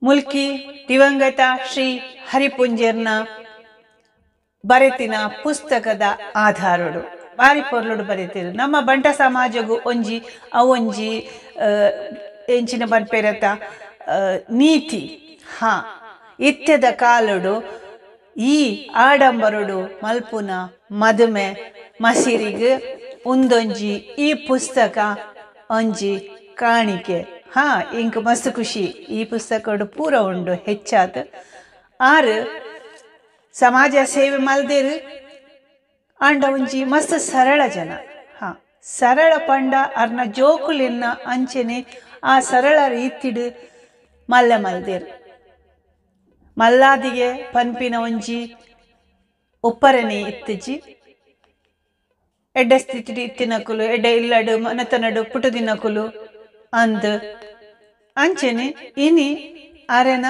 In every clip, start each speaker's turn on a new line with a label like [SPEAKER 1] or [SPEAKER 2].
[SPEAKER 1] ಮುಲ್ಕಿ ದಿವಂಗತ ಶ್ರೀ ಹರಿಪುಂಜರ್ನ ಬರೆತಿನ ಪುಸ್ತಕದ ಆಧಾರಡು ಬಾರಿ ಪೊರ್ಲುಡು ಬರೆತಿರು. ನಮ್ಮ ಬಂಟ ಸಮಾಜಗೂ ಒಂಜಿ ಅವೊಂಜಿ ಎಂಚಿನ ಪನ್ಪೆರತ ನೀತಿ. ಹಾ, ಇತ್ಯದ ಕಾಲುಡು ಈ ಆಡಂಬರುಡು ಮಲ್ಪುನ ಮದುಮೆ ಮಸಿರಿಗೆ ಉಂದೊಂಜಿ ಈ ಪುಸ್ತಕ ಒಂಜಿ ಕಾಣಿಕೆ. ಹಾ, ಇಂಕ್ ಮಸ್ತ್ ಖುಷಿ ಈ ಪುಸ್ತಕಡು ಪೂರ ಉಂಡು ಹೆಚ್ಚಾತ್. ಆರು ಸಮಾಜ ಸೇವೆ ಮಲ್ದೇರು ಆಂಡ ಒಂಜಿ ಮಸ್ತ್ ಸರಳ ಜನ. ಹಾ, ಸರಳ ಪಂಡ ಅರ್ನ ಜೋಕುಲಿನ್ನ ಅಂಚೆನೆ ಆ ಸರಳ ರೀತಿಡು ಮಲ್ಲ ಮಲ್ದೇರು. ಮಲ್ಲಾದಿಗೆ ಪನ್ಪಿನ ಒಂಜಿ ಉಪ್ಪರನೆ ಇತ್ತಜಿ. ಎಡ್ಡೆ ಸ್ಥಿತಿ ಇತ್ತಿನಕುಲು ಎಡ್ಡೆ ಇಲ್ಲಡು ಮನತನಡು ಪುಟುದಿನಕುಲು ಅಂದ್ ಅಂಚೆನೆ ಇನಿ ಅರೆನ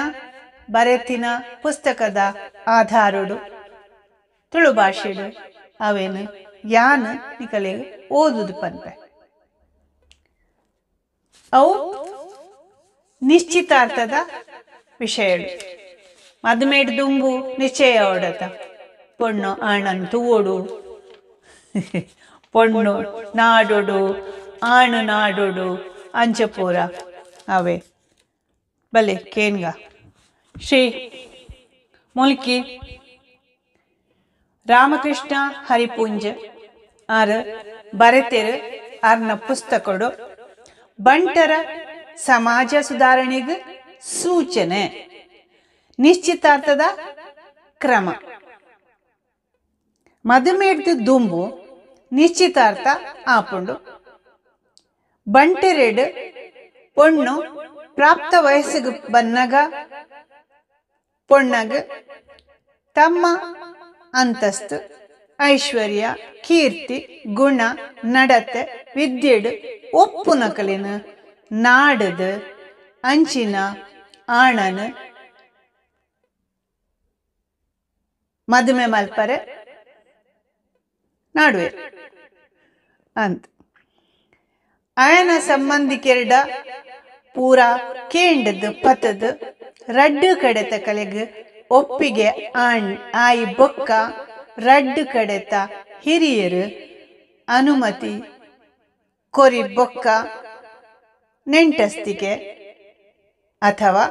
[SPEAKER 1] ಬರೆತಿನ ಪುಸ್ತಕದ ಆಧಾರಡು ತುಳು ಭಾಷೆಡು ಅವೇನು ಯಾನ್ ನಿಕಲೆ ಓದುದು ಪನ್ಪೆ. ಅವು ನಿಶ್ಚಿತಾರ್ಥದ ವಿಷಯಡು. ಮದುಮೇಡ್ ದುಂಬು ನಿಶ್ಚಯ ಓಡತ ಪೊಣ್ಣು ಆಣನ್ ತೂವೋಡು, ಪೊಣ್ಣು ನಾಡೋಡು, ಆಣು ನಾಡೋಡು ಅಂಚಪೂರ ಅವೇ ಬಲೆ ಕೇನ್ಗ. ಶ್ರೀ ಮುಲ್ಕಿ ರಾಮಕೃಷ್ಣ ಹರಿಪುಂಜ ಆರ್ ಬರೆತೆರು ಅರ್ನ ಪುಸ್ತಕಡು ಬಂಟರ ಸಮಾಜ ಸುಧಾರಣೆಗೆ ಸೂಚನೆ ನಿಶ್ಚಿತಾರ್ಥದ ಕ್ರಮ. ಮದುಮೇಡ್ದು ದುಂಬು ನಿಶ್ಚಿತಾರ್ಥ ಆಪುಂಡು. ಬಂಟೆರೆಡ್ ಪೊಣ್ಣು ಪ್ರಾಪ್ತ ವಯಸ್ಸಿಗೆ ಬನ್ನಗ ಪೊಣ್ಣಗ ತಮ್ಮ ಅಂತಸ್ತು ಐಶ್ವರ್ಯ ಕೀರ್ತಿ ಗುಣ ನಡತೆ ವಿದ್ಯೆಡು ಒಪ್ಪುನಕಲಿನ ನಾಡದು ಅಂಚಿನ ಆಣನ ಮದುವೆ ಮಲ್ಪರೆ ನಾಡುವೆ ಅಂತ. ಆಯನ ಸಂಬಂಧಿಕೆರಡ ಪೂರ ಕೇಂಡದು ಪತದು ರಡ್ಡು ಕಡೆತ ಕಲೆಗ್ ಒಪ್ಪಿಗೆ ಆಣ್ ಆಯಿ ಬೊಕ್ಕ ರಡ್ಡು ಕಡೆತ ಹಿರಿಯರು ಅನುಮತಿ ಕೊರಿ ಬೊಕ್ಕ ನೆಂಟಸ್ತಿಗೆ ಅಥವಾ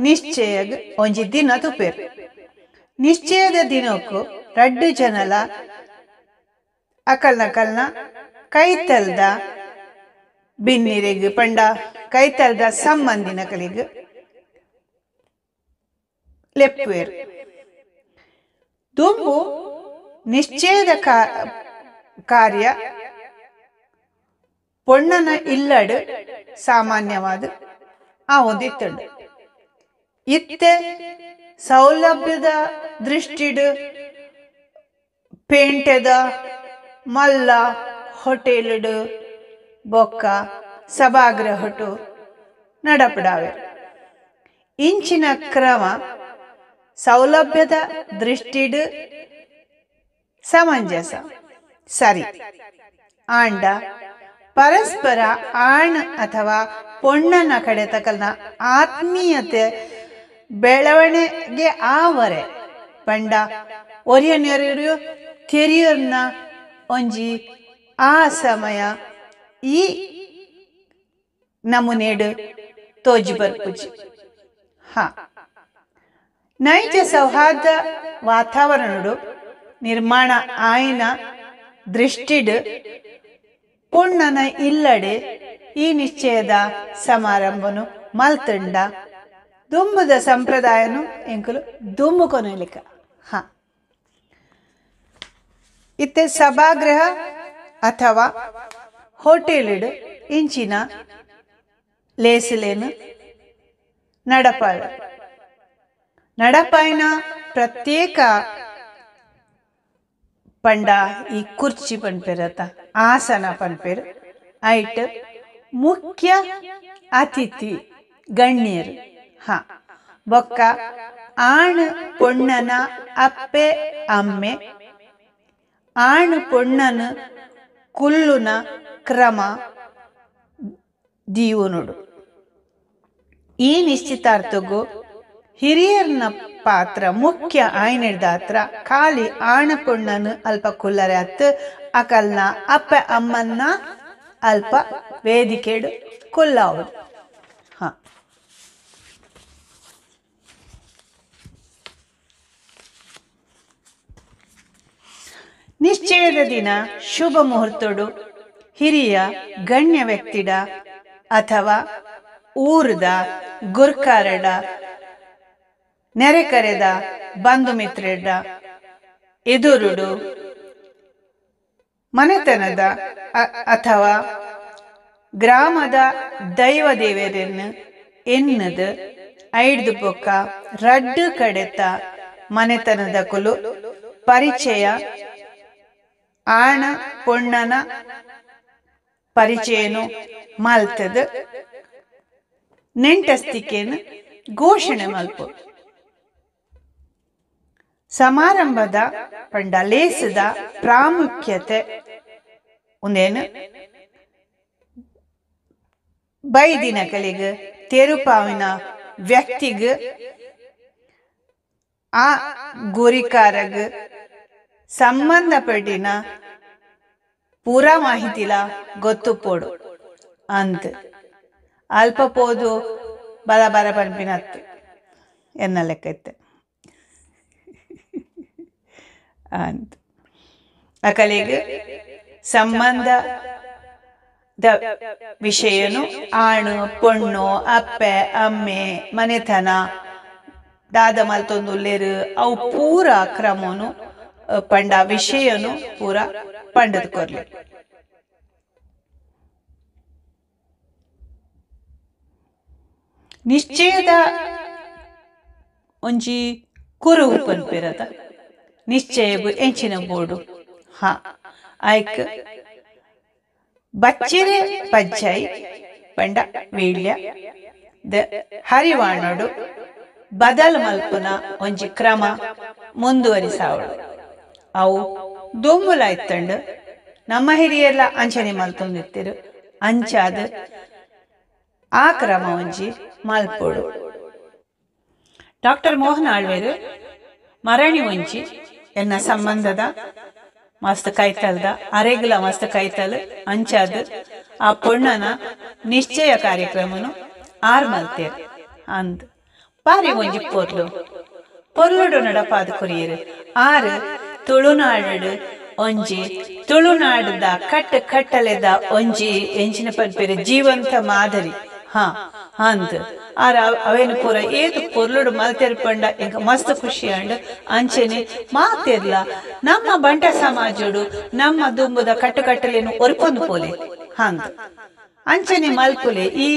[SPEAKER 1] ನಿಶ್ಚಯಗ್ ಒಂಜಿ ದಿನ ತುಪೇರು. ನಿಶ್ಚಯದ ದಿನಕ್ಕೂ ರಡ್ಡು ಜನಲ ಅಕಲ್ನಕಲ್ನ ಕೈತಲ್ದ ಬಿನ್ನಿರೆಗ್ ಪಂಡ ಕೈತಲ್ದ ಸಂಬಂಧಿನ ಕಲಿಗ್ ಲೆಪ್ಪುವೇರು. ದುಂಬು ನಿಶ್ಚಯದ ಕಾರ್ಯ ಪೊಣ್ಣನ ಇಲ್ಲಡು ಸಾಮಾನ್ಯವಾದ ಆವೊಂದಿತ್ತಂಡು. ಇತ್ತೆ ಸೌಲಭ್ಯದ ದೃಷ್ಟಿಡು ಪೇಂಟೆದ ಮಲ್ಲ ಹೋಟೆಲ್ಡು ಬೊಕ್ಕ ಸಭಾಗೃಹಟು ನಡಪಡಾವೆ. ಇಂಚಿನ ಕ್ರಮ ಸೌಲಭ್ಯದ ದೃಷ್ಟಿಡು ಸಮಂಜಸ ಸರಿ. ಆಂಡ ಪರಸ್ಪರ ಆಣ್ ಅಥವಾ ಪೊಣ್ಣನ ಕಡೆ ತಕಲ್ನ ಆತ್ಮೀಯತೆ ಬೆಳವಣಿಗೆ ಆವರೆ ಪಂಡ ಒರಿಯನೆರಿಯು ತೆರಿಯರ್ನ ಒಂಜಿ ಆ ಸಮಯ ಈ ನಮೂನೆಡು ತೋಜಿ ಬರ್ಪುಜಿ. ಹಾ, ನೈಜ ಸೌಹಾರ್ದ ವಾತಾವರಣಡು ನಿರ್ಮಾಣ ಆಯ್ನ ದೃಷ್ಟಿಡು ಪೊಣ್ಣನ ಇಲ್ಲಡೆ ಈ ನಿಶ್ಚಯದ ಸಮಾರಂಭನು ಮಲ್ತಂಡ ದುಂಬುದ ಸಂಪ್ರದಾಯನು ಎಂಕುಲು ದುಂಬು ಕೊನೆಲಿಕ. ಹಾ, ಇತ್ತೆ ಸಭಾಗೃಹ ಅಥವಾ ಹೋಟೆಲ್ಡ್ ಇಂಚಿನ ಲೇಸುಲೇನು ನಡಪಾಯ ನಡಪಾಯಿನ ಪ್ರತ್ಯೇಕ ಪಂಡ ಈ ಕುರ್ಚಿ ಪನ್ಪೆರತ ಆಸನ ಪನ್ಪೆರು ಐಟ್ ಮುಖ್ಯ ಅತಿಥಿ ಗಣ್ಯರು. ಹಾ, ಬೊಕ್ಕ ಆಣ್ ಪೊಣ್ಣನ ಅಪ್ಪೆ ಅಮ್ಮೆ ಆಣ್ ಪೊಣ್ಣನ ಕುಲ್ಲುನ ಕ್ರಮ ದೀವನುಡು. ಈ ನಿಶ್ಚಿತಾರ್ಥಗೂ ಹಿರಿಯರ್ನ ಪಾತ್ರ ಮುಖ್ಯ ಆಯ್ನೆಡ್ದಾತ್ರ ಖಾಲಿ ಆಣ ಪೊಣ್ಣನು ಅಲ್ಪ ಕುಲ್ಲರೆ ಅತ್ತು ಅಕಲ್ನ ಅಪ್ಪ ಅಮ್ಮನ್ನ ಅಲ್ಪ ವೇದಿಕೆಡು ಕುಲ್ಲಾವಡು. ಹಾಂ, ನಿಶ್ಚಯದ ದಿನ ಶುಭ ಮುಹೂರ್ತಡು ಹಿರಿಯ ಗಣ್ಯ ವ್ಯಕ್ತಿಡ ಅಥವಾ ಊರದ ಗುರ್ಕಾರಡ ನೆರೆಕರೆದ ಬಂಧು ಮಿತ್ರಡ ಎದುರುಡು ಮನೆತನದ ಅಥವಾ ಗ್ರಾಮದ ದೈವ ದೇವರನ್ನು ಎನ್ನದು ಐದು ಬೊಕ್ಕ ರಡ್ಡು ಕಡೆತ ಮನೆತನದ ಕುಲು ಪರಿಚಯ ಆಣ ಪೊಣ್ಣನ ಪರಿಚಯನು ಮಲ್ತದ ನೆಂಟಸ್ತಿಕೆಯನ್ನು ಘೋಷಣೆ ಮಲ್ಪ. ಸಮಾರಂಭದ ಪಂಡ ಲೇಸದ ಪ್ರಾಮುಖ್ಯತೆ ಒಂದೇನು ಬೈದಿನ ಕಲಿಗೆ ತೆರುಪಾವಿನ ವ್ಯಕ್ತಿಗ ಆ ಗುರಿಕಾರಗ ಸಂಬಂಧಪಟ್ಟಿನ ಪೂರಾ ಮಾಹಿತಿಲ ಗೊತ್ತು ಪೋಡು ಅಂತ ಅಲ್ಪ ಪೋದು ಬಲ ಬರ ಪಂಪಿನತ್ತು ಎನ್ನ ಲೆಕ್ಕ ಇತ್ತೆ ಅಂತ ಅಕಲಿಗೆ ಸಂಬಂಧ ವಿಷಯನು ಆಣು ಪೊಣ್ಣು ಅಪ್ಪೆ ಅಮ್ಮೆ ಮನೆತನ ದಾದ ಮಲ್ತೊಂದು ಉಲ್ಲೇರು ಅವು ಪೂರ ಕ್ರಮನು ಪಂಡ ವಿಷಯನು ಪೂರ ಪಂಡದ ಕೊರ್ಲಿ. ನಿಶ್ಚಯದ ಒಂಜಿ ಕುರು ಪನ್ಪಿರದ ನಿಶ್ಚಯಗು ಎಂಚಿನ ಬೋಡು. ಹಾ, ಆಯ್ಕ ಬಚ್ಚಿರೆ ಪಜ್ಜೈ ಪಂಡ ವೀಳ್ಯ ದ ಹರಿವಾಣೋಡು ಬದಲ್ ಮಲ್ಪುನ ಒಂಜಿ ಕ್ರಮ ಮುಂದುವರಿಸಾವಳು. ಅವು ದೊಂಬುಲಾಯ್ತಂಡು ನಮ್ಮ ಹಿರಿಯೆಲ್ಲ ಅಂಚನೆ ಮಲ್ತೊಂದಿತ್ತಿರು ಅಂಚಾದ ಆ ಕ್ರಮ ಒಂಜಿ ಮಲ್ಪೋಡು. ಡಾಕ್ಟರ್ ಮೋಹನ್ ಆಳ್ವೇರು ಮರಣಿ ಒಂಜಿ ಎನ್ನ ಸಂಬಂಧದ ಮಸ್ತ್ ಕೈತಲ್ದ ಅರೆಗ್ಲ ಮಸ್ತ್ ಕೈತಲ್ ಅಂಚಾದ ಆ ಪೊಣ್ಣನ ನಿಶ್ಚಯ ಕಾರ್ಯಕ್ರಮನು ಆರ್ ಮಲ್ತೇರು ಅಂದ್ ಪಾರಿ ಒಂಜಿ ಪೊರ್ಲು ಪೊರ್ಲುಡು ನಡಪಾದ ಕೊರಿಯರು. ಆರು ತುಳುನಾಡು ಒಂಜಿ ತುಳುನಾಡದ ಕಟ್ಟ ಕಟ್ಟಲೆದ ಒಂಜಿ ಎಂಚಿನ ಪನ್ಪೇರು ಜೀವಂತ ಮಾದರಿ. ಹಾ ಅಂದ್ ಆರ ಅವೇನು ಪೂರ ಏತು ಪೊರ್ಲುಡು ಮಲ್ತೇರು ಪಂಡ ಎಂಕ ಮಸ್ತ್ ಖುಷಿ ಅಂಡ್ ಅಂಚೆನೆ ಮಾತಿರ್ಲ ನಮ್ಮ ಬಂಟ ಸಮಾಜಡು ನಮ್ಮ ದುಂಬುದ ಕಟ್ಟುಕಟ್ಟಲೇನು ಒರ್ಪೊಂದು ಪೋಲೆ ಹಂದ್ ಅಂಚನೆ ಮಲ್ಪುಲೆ. ಈ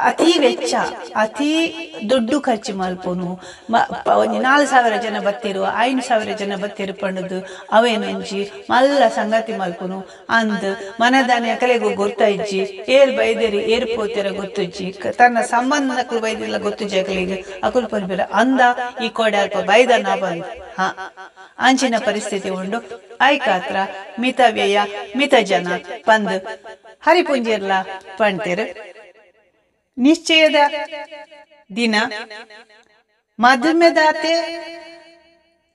[SPEAKER 1] ಅತಿ ವೆಚ್ಚ ಅತಿ ದುಡ್ಡು ಖರ್ಚು ಮಲ್ಪುನು ಒಂಜಿ 4000 ಜನ ಬತ್ತಿರು 5000 ಜನ ಬತ್ತಿರು ಪಂಡದು ಅವೇನೊಂಜಿ ಮಲ್ಲ ಸಂಗತಿ ಮಲ್ಪುನು ಅಂದ್ ಮನದಾನೆ ಅಕಲೆಗೂ ಗೊತ್ತಾಯಿಜ್ಜಿ ಏರ್ ಬೈದೇರಿ ಏರ್ ಪೋತೆರ ಗೊತ್ತುಜ್ಜಿ ತನ್ನ ಸಂಬಂಧಕ್ಕೂ ಬೈದಿಲ್ಲ ಗೊತ್ತುಜ್ಜಿ ಅಕಲಿಗೆ ಅಕುಲ್ ಪನ್ಪಿರ ಅಂದ ಈ ಕೋಡೆ ಅಲ್ಪ ಬೈದನ ಬಂದ್. ಹಾ, ಅಂಚಿನ ಪರಿಸ್ಥಿತಿ ಉಂಡು. ಐಕಾತ್ರ ಮಿತ ವ್ಯಯ ಮಿತ ಜನ ಪಂದ್ ಹರಿಪುಂಜಿರ್ಲ ಪಣ್ತೇರು. ನಿಶ್ಚಯದ ದಿನ ಮದುಮೆದಾತೆ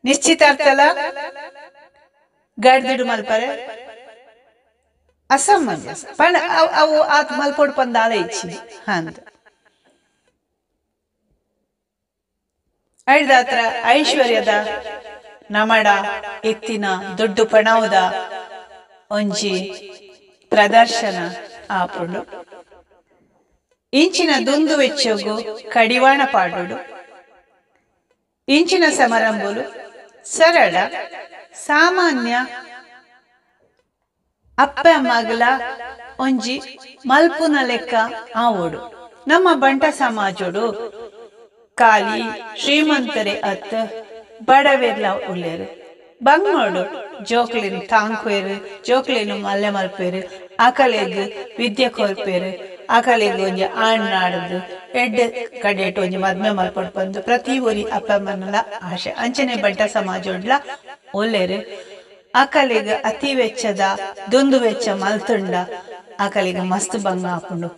[SPEAKER 1] ನಿಶ್ಚಿತಾರ್ಥಲ ಗಡ್ದಿಡು ಮಲ್ಪರೆ ಅಸಮಂಜಸ ಪಂಡ ಅವು ಆತ್ ಮಲ್ಪೊಡು ಪಂದಾಲ ಇಚ್ಚಿ ಅಂದ್ ಐದಾತ್ರ ಐಶ್ವರ್ಯದ ನಮಡ ಎತ್ತಿನ ದೊಡ್ಡ ಪಣವುದ ಒಂಜಿ ಪ್ರದರ್ಶನ ಆಪುಂಡು. ಇಂಚಿನ ದುಂದು ವೆಚ್ಚಗು ಕಡಿವಾಣ ಪಾಡುಡು. ಇಂಚಿನ ಸಮಾರಂಭಲು ಸರಳ ಸಾಮಾನ್ಯ ಅಪ್ಪ ಮಗಲ ಒಂಜಿ ಮಲ್ಪುನ ಲೆಕ್ಕ ಆವೋಡು. ನಮ್ಮ ಬಂಟ ಸಮಾಜೋಡು ಕಾಲಿ ಶ್ರೀಮಂತರೆ ಅತ್ತ ಬಡವೆರ್ಲ ಉಲ್ಲೇರು ಬಂಗೋಡು ಜೋಕ್ಲಿನ ತಾಂಕುವೇರು ಜೋಕ್ಲಿನ ಮಲ್ಲೆ ಮಲ್ಪೇರು ಅಕಲೆಗ್ ವಿದ್ಯೆ ಕೊರ್ಪೇರು ಅಕಲೆಗ್ ಒಂಜಿ ಆಣ್ಣಾಡದು ಎಡ್ಡೆ ಕಡೆಟ್ ಒಂಜಿ ಮದ್ಮೆ ಮಲ್ಪೊಡು ಬಂದು ಪ್ರತಿ ಊರಿ ಅಪ್ಪಮ್ಮನಲ ಆಶೆ ಅಂಚನೆ ಬಂಟ ಸಮಾಜೋಡ್ಲ ಒಲ್ಲೇರು ಅಕಲೆಗ್ ಅತಿ ವೆಚ್ಚದ ದುಂದು ವೆಚ್ಚ ಮಲ್ತುಂಡ ಅಕಲಿಗೆ ಮಸ್ತ್ ಬಂಗ ಹಾಕೊಂಡು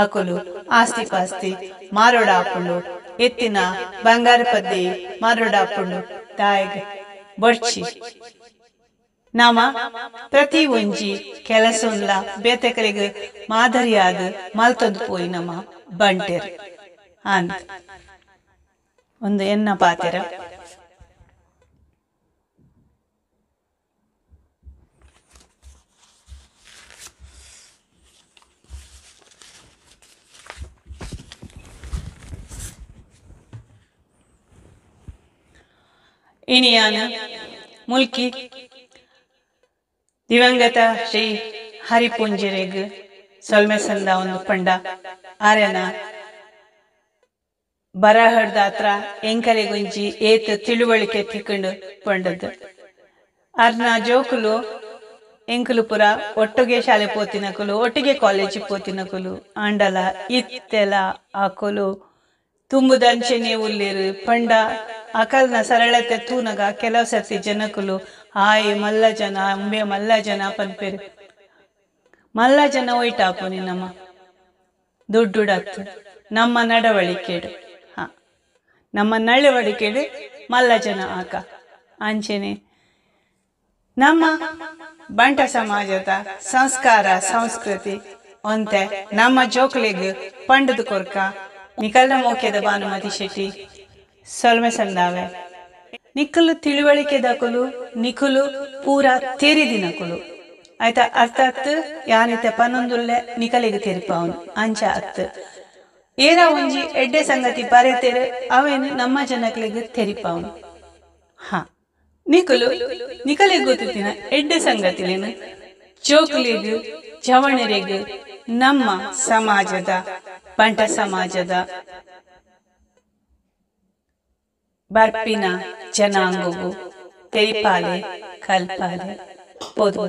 [SPEAKER 1] ಅಕಲು ಆಸ್ತಿ ಪಾಸ್ತಿ ಮಾರೋಡ ಹಾಕೊಂಡು ಇತ್ತಿನ ಬಂಗಾರ ಪದ್ದಿ ಮರುಡಾಪುಂಡು ತಾಯಿಗೆ ಬೊಡ್ಚಿ ನಾಮ ಪ್ರತಿ ಒಂಜಿ ಕೆಲಸನ್ಲ ಬೇತೆಕಲಿಗೆ ಮಾದರಿಯಾದ ಮಲ್ತೊಂದು ಪೋಯಿ ನಮ್ಮ ಬಂಟೆರ್ ಅಂದ್ ಒಂದು ಎನ್ನ ಪಾತೆರ. ಇನಿಯಾನ ಮುಲ್ಕಿ ದಿವಂಗತ ಶ್ರೀ ಹರಿಪುಂಜರೆಗ್ ಸೊಲ್ಮೆ ಸಂದ ಒಂದು ಪಂಡ ಆರ್ಯನ ಬರಹಡ್ದಾತ್ರ ಎಂಕಲೆಗುಂಜಿ ಏತ್ ತಿಳುವಳಿಕೆ ತಿಕ್ಕಂಡು ಪಂಡದ್ದು. ಅರ್ನ ಜೋಕುಲು ಎಂಕುಲು ಪುರ ಒಟ್ಟಿಗೆ ಶಾಲೆ ಪೋತಿನಕುಲು, ಒಟ್ಟಿಗೆ ಕಾಲೇಜ್ ಪೋತಿನಕುಲು, ಆಂಡಲ ಇತ್ತೆಲ ಆಕುಲು ತುಂಬುದಂಚೆನೆ ಉಲ್ಲೇರು ಪಂಡ ಅಕಲ್ನ ಸರಳತೆ ತೂನಗ ಕೆಲವು ಸರ್ತಿ ಜನಕುಲು ಆಯ್ ಮಲ್ಲ ಜನ ಅಂಬೆ ಮಲ್ಲ ಜನ ಪನ್ಪೇರು. ಮಲ್ಲ ಜನ ಒಯ್ಟಾಪುನಿ ನಮ್ಮ ದುಡ್ಡುಡತ್ತು ನಮ್ಮ ನಡವಳಿಕೆಡು, ಹಾ ನಮ್ಮ ನಡವಳಿಕೆಡು ಮಲ್ಲ ಜನ ಆಕ. ಅಂಚೆನೆ ನಮ್ಮ ಬಂಟ ಸಮಾಜದ ಸಂಸ್ಕಾರ ಸಂಸ್ಕೃತಿ ಒಂತೆ ನಮ್ಮ ಜೋಕುಲೆಗ್ ಪಂಡದ ಕೊರ್ಕ ನಿಕಲ್ನ ಮೋಕ್ಯದ ಭಾನುಮತಿ ಶೆಟ್ಟಿ ಸೊಲ್ಮೆ ಸಂದಾವೆ. ನಿಕ್ಕಲು ತಿಳುವಳಿಕೆ ದಕುಲು ನಿಕುಲು ಪೂರಾ ತೆರಿದಿನಕುಲು ಆಯ್ತಾ, ಅರ್ಥಾತ್ ಯಾನಿತೆ ಪನ್ನೊಂದುಲ್ಲೆ ನಿಕಲಿಗೆ ತೆರಿಪಾವನು ಅಂಚ ಅತ್ತು ಏರ ಒಂಜಿ ಎಡ್ಡೆ ಸಂಗತಿ ಬರೆತೇರು ಅವೇನು ನಮ್ಮ ಜನಗಳಿಗೆ ತೆರಿಪಾವನು. ಹಾ ನಿಕುಲು ನಿಕಲಿಗೆ ಗೊತ್ತಿನ ಎಡ್ಡೆ ಸಂಗತಿಲೇನು ಜೋಕುಲಿಗು ಜವಣರಿಗು ನಮ್ಮ ಸಮಾಜದ ಬಂಟ ಸಮಾಜದ ಬರ್ಪಿನ ಜನಾಂಗವು ತೆರಿಪಾಲೆ ಕಲ್ಪಾಲೆ ಪೋದು.